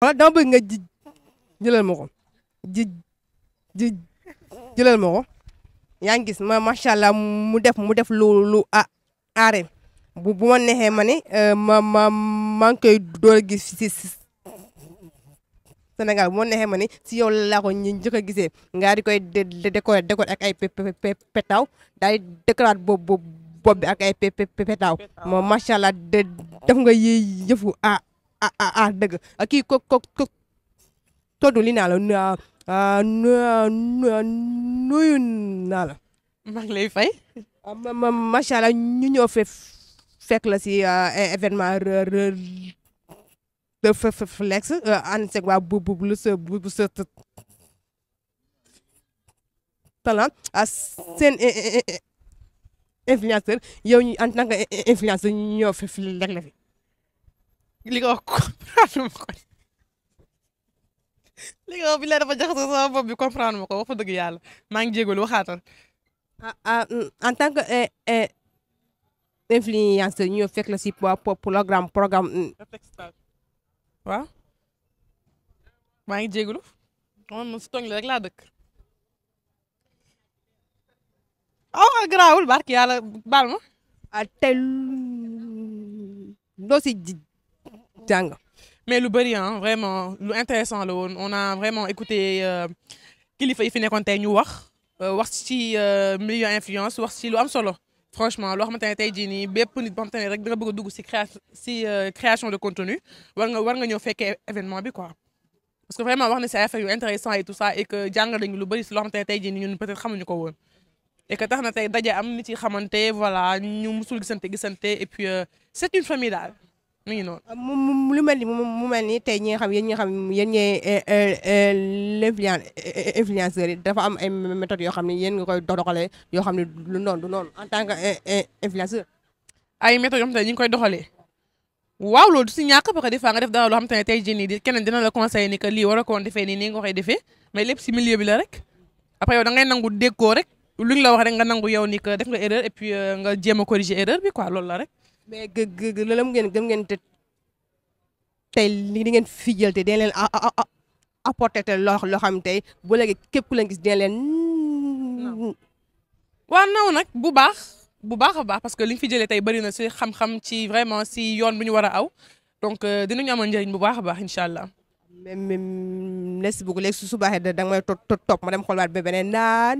wala dama bëgg nga jëlal ma ko ji ji jëlal ma ko yaa ngi gis macha allah mu def lu aare bu ma neexee ma ne maa ngi koy door a gis si Sénégal bu ma neexee ma ne si yow laa ko njëkk a gisee nga di koy décorer ak ay pétaw daal di décorer bopp bi ak ay pétaw moom macha allah def nga yëfu dëgg kii ko toddu li naa la nuyu naa la. maa ngi lay fay. macha allah ñu ñëw fekk la si événement de flex ànd seeg waa bu sa talent seen influenceur yow ñu en tant que influenceur ñu ñëw fekk la fi. li nga wax comprendre ma ko li nga wax bi la dafa jaxasoo sama bopp bi comprendre ma ko wax fa dëgg yàlla maa ngi jégalu waxaatal. en tant que influenceur ñu fekk la si programme. waaw maa ngi jégalu man si tooñ la rek laa dëkk. garaawul barki yàlla baal ma. tey doo si jàng. mais lu bëri vraiment lu intéressant la woon on a vraiment écouté kilifa yi fi nekkoon tey ñu wax ci milieu influence wax ci lu am solo franchement loo xamante ne tey jii nii bépp nit boo xamante ne rek da nga bëgg a dugg ci création de contenu war nga ñëw fekkee événement bi quoi. parce que vraiment wax na ci ay affaires yu intéressant et tout ça et que jàngal nañu lu bëri ci loo xamante ne tey jii nii ñun peut-être xamuñu ko woon. et que tax na tey daje am nit yi xamante voilà ñu musul gisante et puis c'est une famille daal. mi ngi noonu. lu mel ni tey ñi nga xam yéen influenceurs yi dafa am ay méthodes yoo xam ne yéen nga koy doxalee yoo xam ne du noonu en tant que influenceur. ay méthodes yoo xam ne ñu ngi koy doxalee. waaw loolu du si ñàkk parce que des fois nga def dara loo xam te ne tey jii nii keneen dina la conseiller ni que lii war a ko woon defee nii nga koy defee mais lépp si milieu bi la rek après yow da ngay nangu déggoo rek luñ la wax rek nga nangu yow ni que def nga erreur et puis nga jéem a corriger erreur bi quoi loolu la rek. mais loolu gëm ngeen te tey li ngeen fi jël te dina leen apporter te loo xam tey bu léegi képp ku leen gis dina leen. waaw naw nag bu baax a baax parce que li ñu fi jëlee tey bëri na si xam-xam ci vraiment si yoon bu ñu war a aw donc dinañu amal njëriñ bu baax a baax incha allah. merci beaucoup léegi su baaxee da nga may topp ma dem xoolwaat ba beneen naan.